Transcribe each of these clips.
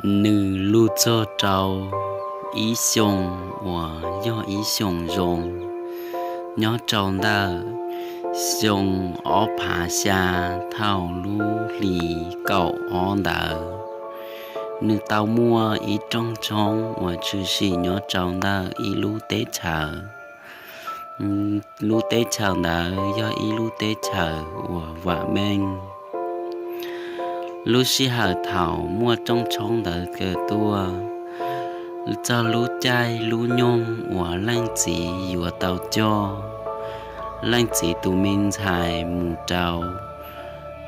Nws luj txog rau ib xyoo uas yog ib xyoo zoo nyob rau ntawm xyoo ob phav xya, thaum lub hlis kaum ob ntawd, nws tau muaj ib rooj tshoob uas tshwm sim nyob rau ntawm ib lub teb chaws. Lub teb chaws ntawd yog ib lub teb chaws uas vam meej. Lub sij hawm thaum muaj rooj tshoob ntawd kawm tuaj, txog lub caij lub nyoog uas leej txiv yuav tau coj leej txiv tus me ntxhais mus rau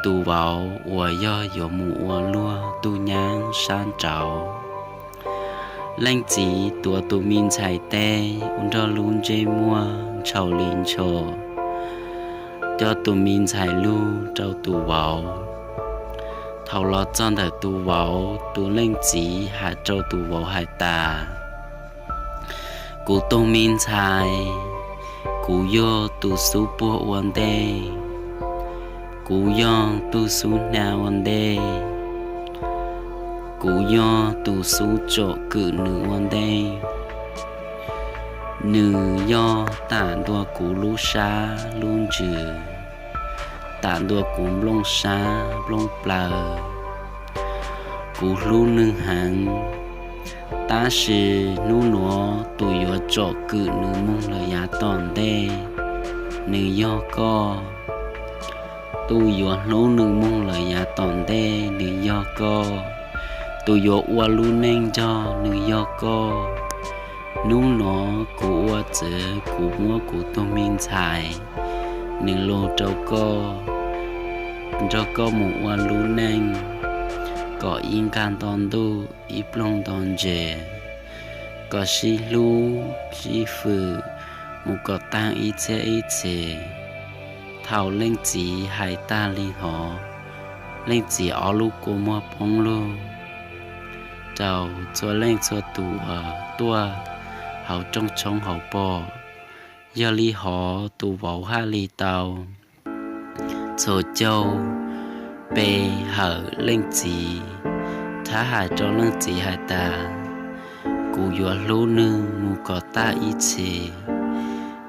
tus vauv uas yog yuav mus ua luag tug nyab sab nraud. Leej txiv tuav tus me ntxhais teb ua nrog lub ntsej muag ntshaus li ntshaus, coj tus me ntxhais lug rau tus vauv. Thaum los txog ntawm tus vauv, tus leej txiv hais rau tus vauv hais tas, kuv tug me ntxhais, kuv yog tus xub puag ua ntej, kuv yog tug xub hnia ua ntej, kuv yog tus xub tsom kwm nws ua ntej. Nws yog tam ntua kuv lub sab lub ntsws, tam ntua kuv nplooj sab nplooj plaws. Kuv hlub nws heev, tab sis hnub nuav tus yuav tsom kwm nws moog lawm yav tom ntej, nws yog koj. Tus yuav hlub nws moog lawm yav tom ntej, nws yog koj. Tus yuav ua lub neej nrog, nws yog koj. Hnub nuav kuv ua txwv, kuv muab kuv tug me ntxhais, nws lug rau koj, nrog koj mus ua lub neej kom ib nqag nto ntuj ib ploog nto ntses, kom sib hlub sib fwm mus kom taag ib txhiab ib txhis. Thaum leej txiv hais tag li hov, leej txiv ob lub kua muag poob lug rau txhua leej txhua tus uas tuaj hauv rooj tshoob hauv pog. Yog li hov tus vauv haj li tau txhos caug pe hawm leej txiv, thab hais rau leej txiv hais tas, kuv yuav hlub nwg mus kom tag ib txhis,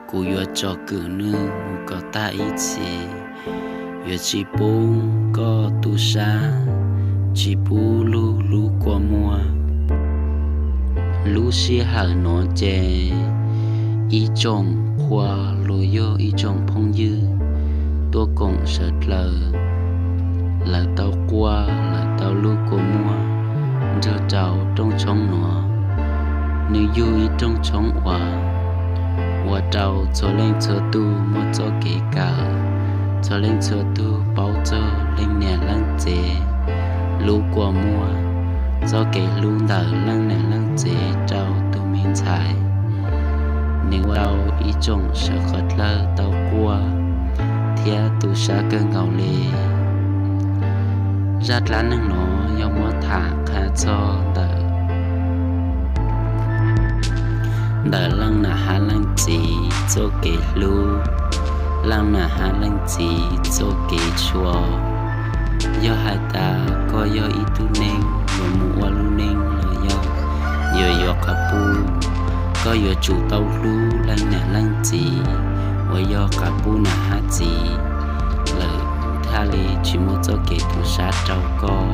kuv yuav tsom kwm nwg mus kom tag ib txhis, yuav tsi pub koj tu sab, tsi pub lug lub kua muag. Lub sij hawm nuav ces ib tsoom qhua los yog ib tsoom phooj ywg tuaj koom sawv dlawg, lawv tau quaj, lawv tau lug kua muag nrug rau rooj tshoob nuav. Nwg yug ib rooj tshoob uas ua rau txhua leej txhua tug muaj txoj kev kawm, txhua leej txhua tug paub txog leej niam leej txiv lub kua muag, txoj kev hlub ntawm leej niam leej txiv rau tus me ntxhais. Nwg ua rau ib tsoom sawv dlawg tau quaj thiab tu sab kawg nkaus li. Zaj dlaab neeg nuav yog muab tham qha txog ntawm ntawm leej nam hab leej txiv txoj kev hlub, leej nam hab leej txiv txoj kev tshua. Yog hais tas koj yog ib tug neeg yuav mus ua lub neej los yog yuav yuav qhov pub, koj yuav tsum tau hlub leej nam leej txiv uas yog qhov pub nam hab txiv lawm, thiaj li tsis muaj txoj kev tu sab rau koj.